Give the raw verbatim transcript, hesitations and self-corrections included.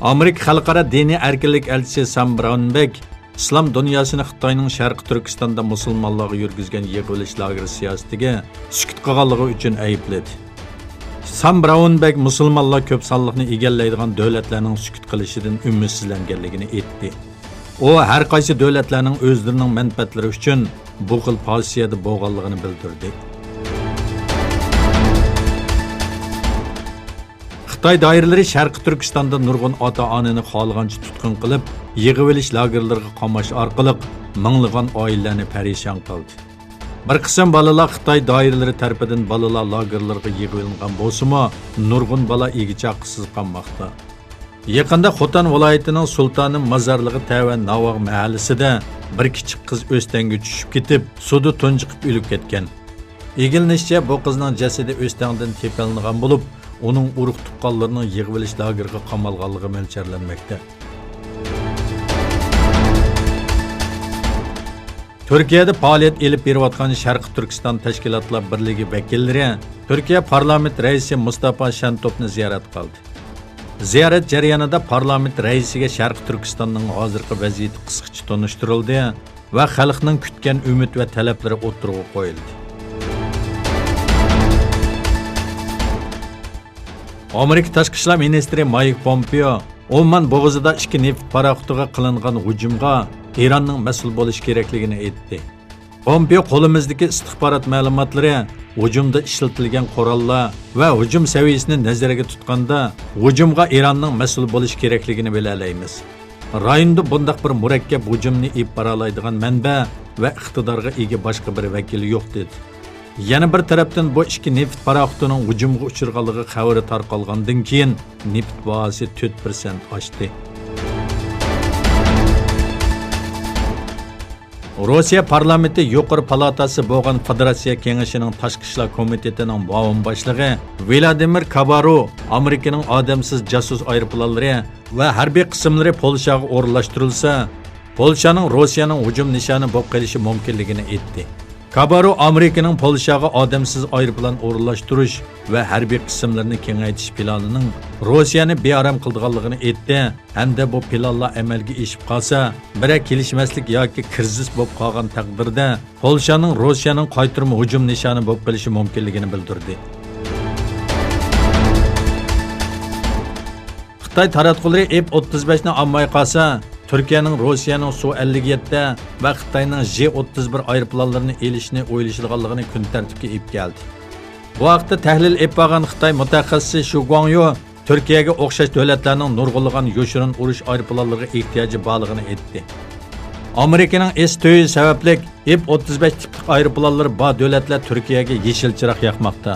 ئامېرىكا خەلقئارا دىنىي ئەركىنلىك ئەلچىسى سام براۋنبېك ئىسلام دۇنياسىنى خىتاينىڭ شەرقىي تۈركىستاندا مۇسۇلمانلارغا يۈرگۈزگەن يىغىۋېلىش لاگېرى سىياسىتىگە سۈكۈت قىلغانلىقى ئۈچۈن ئەيىبلىدى. سام براۋنبېك مۇسۇلمانلار كۆپ سانلىقنى ئىگىلەيدىغان دۆلەتلەرنىڭ سۈكۈت قىلىشىدىن ئۈمىدسىزلەنگەنلىكىنى ئېيتتى. ئۇ ھەر قايسى دۆلەتلەرنىڭ ئۆزلىرىنىڭ مەنپەئەتلىرى ئۈچۈن بۇ خىل پوزىتسىيەدە بولغانلىقىنى بىلدۈردى. خىتاي دائىرىلىرى شەرقىي تۈركىستاندا نۇرغۇن ئاتا-ئانىنى خالىغانچە تۇتقۇن قىلىپ، يىغىۋېلىش لاگېرلىرىغا قاماش ئارقىلىق مىڭلىغان ئائىلىلەرنى پەرىشان قىلدى. بىر قىسىم بالىلار خىتاي دائىرىلىرى تەرىپىدىن بالىلار لاگېرلىرىغا يىغىۋېلىنغان بولسىمۇ، نۇرغۇن بالا ئىگە-چاقىسىز قالماقتا. يېقىندا خوتەن ۋىلايىتىنىڭ سۇلتانىم مازارلىقى تەۋە ناۋاغ مەھەللىسىدە بىر كىچىك قىز ئۆستەڭگە چۈشۈپ كېتىپ، سۇدا تۇنجۇقۇپ ئۆلۈپ كەتكەن. ئىگىلىنىشىچە، بۇ قىزنىڭ جەسىتى ئۆستەڭدىن تېپىلىنغان بولۇپ، ئۇنىڭ ئۇرۇق-تۇغقانلىرىنىڭ يىغىۋېلىش لاگېرىغا قامالغانلىقى مۆلچەرلەنمەكتە. تۈركىيەدە پائالىيەت ئېلىپ بېرىۋاتقان شەرقىي تۈركىستان تەشكىلاتلار بىرلىكى ۋەكىللىرى تۈركىيە پارلامېنت رەئىسى مۇستافا شەنتوپنى زىيارەت قىلدى. زىيارەت جەريانىدا پارلامېنت رەئىسىگە شەرقىي تۈركىستاننىڭ ھازىرقى ۋەزىيىتى قىسقىچە تونۇشتۇرۇلدى ۋە خەلقنىڭ كۈتكەن ئۈمىد ۋە تەلەپلىرى ئوتتۇرىغا قويۇلدى. ئامېرىكا تاشقى ئىشلار مىنىستىرى مايك پومپېئو ئومان بوغۇزىدا ئىككى نېفىت پاراخوتىغا قىلىنغان ھۇجۇمغا ئىراننىڭ مەسئۇل بولۇشى كېرەكلىكىنى ئېيتتى. پومپېئو قولىمىزدىكى ئىستىخبارات مەلۇماتلىرى ھۇجۇمدا ئىشلىتىلگەن قوراللار ۋە ھۇجۇم سەۋىيەسىنى نەزەرگە تۇتقاندا، ھۇجۇمغا ئىراننىڭ مەسئۇل بولۇشى كېرەكلىكىنى بىلەلەيمىز. رايوندا بۇنداق بىر مۇرەككەپ ھۇجۇمنى ئېلىپ بارالايدىغان مەنبە ۋە ئىقتىدارغا ئىگە باشقا بىر ۋەكىل يوق، دېدى. يەنە بىر تەرەپتىن، بۇ ئىككى نېفىت پاراخوتىنىڭ ھۇجۇمغا ئۇچرىغانلىقى خەۋىرى تارقالغاندىن كېيىن، نېفىت باھاسى تۆت پىرسەنت ئاشتى. روسىيە پارلامېنتى يۇقىرى پالاتاسى بولغان فېدېراتسىيە كېڭىشىنىڭ تاشقى ئىشلار كومىتېتىنىڭ مۇئاۋىن باشلىقى ۋلادىمىر كابارو ئامېرىكىنىڭ ئادەمسىز جاسۇس ئايروپىلانلىرى ۋە ھەربىي قىسىملىرى پولشاغا ئورۇنلاشتۇرۇلسا، پولشانىڭ روسىيەنىڭ ھۇجۇم نىشانى بولۇپ قېلىشى مۇمكىنلىكىنى ئېيتتى. كابارو ئامېرىكىنىڭ پولشاغا ئادەمسىز ئايروپىلان ئورۇنلاشتۇرۇش ۋە ھەربىي قىسىملىرىنى كېڭەيتىش پىلانىنىڭ روسىيەنى بىئارام قىلىدىغانلىقىنى ئېيتتى ھەمدە بۇ پىلانلار ئەمەلگە ئېشىپ قالسا، بىرەر كېلىشمەسلىك ياكى كىرىزىس بولۇپ قالغان تەقدىردە، پولشانىڭ روسىيەنىڭ قايتۇرما ھۇجۇم نىشانى بولۇپ قېلىشى مۇمكىنلىكىنى بىلدۈردى. خىتاي تاراتقۇلىرى ئېف ئوتتۇز بەشنى ئالماي قالسا، تۈركىيەنىڭ روسىيەنىڭ سۇ ئەللىك يەتتە ۋە خىتاينىڭ ژې ئوتتۇز بىر ئايروپىلانلىرىنى ئېلىشنى ئويلىشىدىغانلىقىنى كۈن تەرتىپكە ئېلىپ كەلدى. بۇ ھەقتە تەھلىل ئېلىپ بارغان خىتاي مۇتەخەسسىسى شۇ گۇاڭيۇ تۈركىيەگە ئوخشاش دۆلەتلەرنىڭ نۇرغۇنلىغان يوشۇرۇن ئۇرۇش ئايروپىلانلىرىغا ئېھتىياجى بارلىقىنى ئېيتتى. ئامېرىكىنىڭ ئېس تۆت يۈز سەۋەبلىك ئېف ئوتتۇز بەش تىپلىق ئايروپىلانلىرى بار دۆلەتلەر تۈركىيەگە يېشىل چىراغ ياقماقتا.